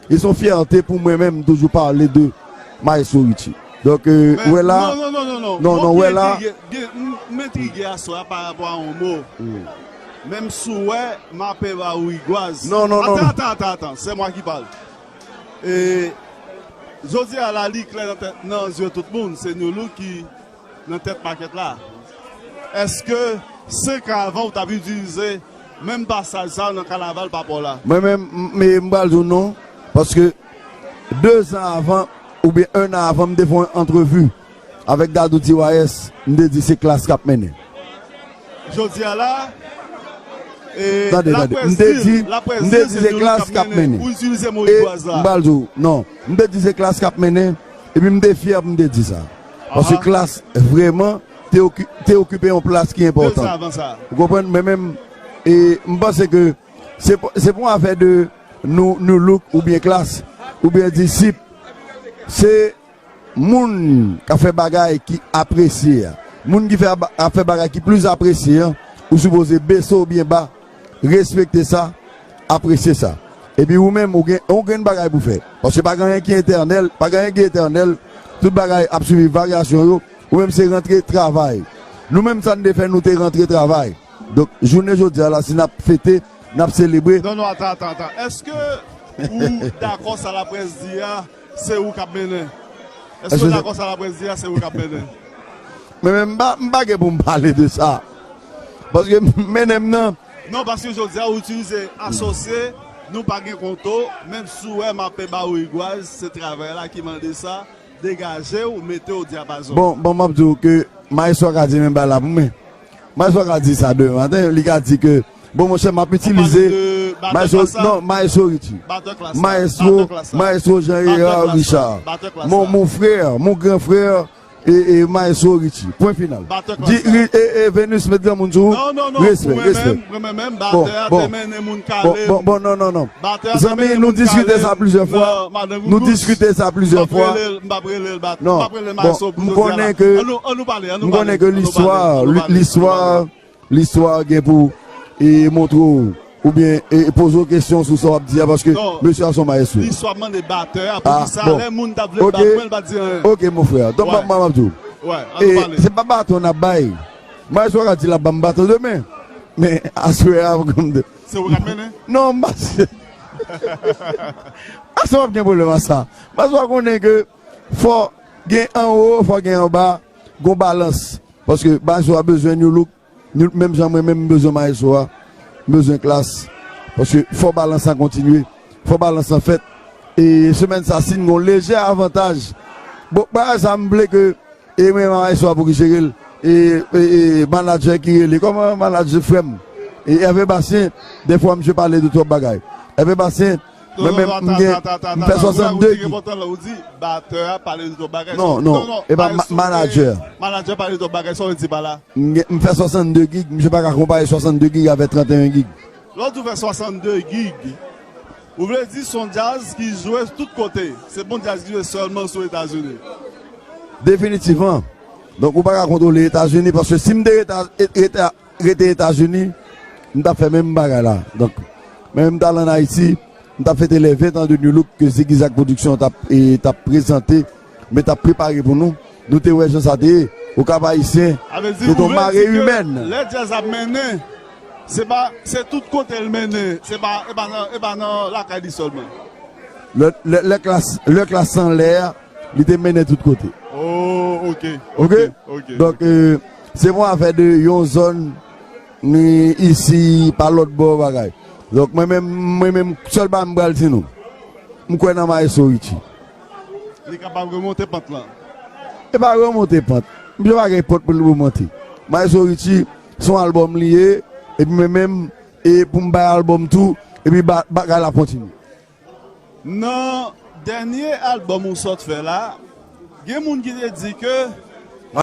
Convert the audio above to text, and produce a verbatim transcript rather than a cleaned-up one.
E se yon fyète pou mwen menm toujou pale de Maestro Richie. Donk, euh, wè la, non, non, non, non, non, wè la. M entrige aswè a pa rapò a yon mo. Menm si w wè, m ape ba ou rigwaz. Non, non, non. Attends, attends, attends, attends, c'est moi qui parle. E jodi a la, li klè nan tèt, nan zye tout moun, se New Look ki nan tèt makèt la. Èske senk an avan ou t ap itilize menm pasaj sa nan kanaval pa pa w la? Mwen menm, m, m, m pral di w non, paske de zan avan, oubyen en an avan, m te fè yon antrevi avèk Dadou T Y S, m te di se Klass k ap mennen. Jodi a la, e, tande, tande. M te di, m te di se Klass k ap mennen. Ou itilize mo rigwaz la. M pral di w, non. M te di se Klass k ap mennen, epi m te fyè pou m te di sa. Paske Klass, vrèman, te oki-, te okipe yon plas ki enpòtan. Ou konprann? Men menm, e, m panse ke se, se pa yon afè de nou, nou look oubyen Klass, oubyen disip. Se moun k ap fè bagay ki apresye a. Moun ki fè, ap fè bagay ki plis apresye an, ou sipoze bese w byen ba, respekte sa, apresye sa. Epi ou menm, ou gen, ou gen yon grenn bagay pou fè. Paske pa gen anyen ki etènèl, pa gen anyen ki etènèl, tout bagay ap siviv varyasyon yo, ou menm se rantre travay. Nou menm sa n te fè, nou te rantre travay. Donk, jounen jodi a la, si n ap fete, n ap selebre. Non, non, atan, atan, atan. Èske ou dakò sa laprès di a, se ou k ap mennen? Èske ou dakò sa laprès di a, se ou k ap mennen? Men, men m pa, m pa gen pou m pale de sa. Paske mennen m nan. Non, paske jodi a, ou itilize asosye, nou pa gen konto, menm si w wè m ape ba ou rigwaz, se travay la ki mande sa. Degaje w, mete w dyapazon. Bon, bon, m ap di w ke Maestro ka di menm bagay la pou mwen. Maestro ka di sa demen maten, li ka di ke, bon, monchè, m ap itilize Maestro, non, Maestro Richie. Maestro, Maestro Jean Hérard Richard. Mon, mon frère, mon grand frère, e, e Maestro Richie. Pwen final. Di, e, e, Venus, met granmoun sou ou. Respè, respè. Bon, bon, bon, bon, non, non, non. Zanmi, nou diskite sa plizyè fwa. Nou diskite sa plizyè fwa. Non, bon, m konnen ke, m konnen ke listwa, listwa, listwa gen pou, e, montre w, oubyen, e, poze w kesyon sou sa w ap di a, paske mesye a se yon maestro. Listwa mande batè a, poukisa lè moun t ap vle bat mwen, l pa t di anyen? Ok, mon frè. Donk, m ap, m ap di w. E, se pa baton n ap bay. Maestro ka di l ap ban m baton demen. Men, aswè a, Se ou k ap mennen? Non, m pa. Ase w ap gen pwoblèm ak sa. Paske w konnen ke fò gen anwo, fò gen anba, gon balans. Paske maestro a bezwen New Look, New, menm jan mwen menm m bezwen maestro a, m bezwen Klass. Paske fò balans lan kontinye, fò balans lan fèt. E semèn sa, si n gon lejè avantaj, bon, bagay sa m vle ke E mwen, maestro a pou ki jere l. E, e, e manadjè ki rele. Kòman manadjè frè m? E Hervé Bastien, dèfwa misye pale de twòp bagay. Hervé Bastien, mwen menm, m gen, m fè swasann de gig. Ou di batè a pale de twòp bagay. Non, non, e pa manadjè. Manadjè pale de twòp bagay, sa w di pa la? M gen, m fè swasann de gig, misye pa ka konpare swasann de gig avèk trannteyen gig. Lè w di w fè swasann de gig, ou vle di se yon djaz ki jwe tout kote. Se pa yon djaz ki jwe sèlman sou Etazini. Definitivman. Donk, ou pa ka kontwole Etazini, paske si m te rete, rete, rete Etazini, m t ap fè menm bagay la. Donk, mwen menm m t al ann Ayiti, m t ap fete les vingt ans de New Look ke Ziggy Zag Production t ap, e, t ap prezante, men t ap prepare pou nou. Nou te wè jan sa te ye. Okap Ayisyen, se yon mare imèn. Lè djaz ap mennen, se pa, se tout kote l mennen. Se pa, e pa nan, e pa nan lakay li sèlman. Lè, lè, lè Klass, lè Klass anlè a, li te mennen tout kote. Oh, ok. Ok? Ok, ok. Donk, e, se pa yon afè de yon zòn, ni isi, pa lòt bò, bagay. Donk, mwen menm, mwen menm, sèl bagay m pral di nou. M kwè nan Maestro Richie. Li kapab remonte pant lan. E pa remonte pant. Misye pa gen pant pou l remonte. Maestro Richie, se yon albòm li ye, epi mwen menm, e pou m bay albòm tou, epi ba-, bagay la kontinye. Nan dènye albòm ou sot fè la, gen moun ki te di ke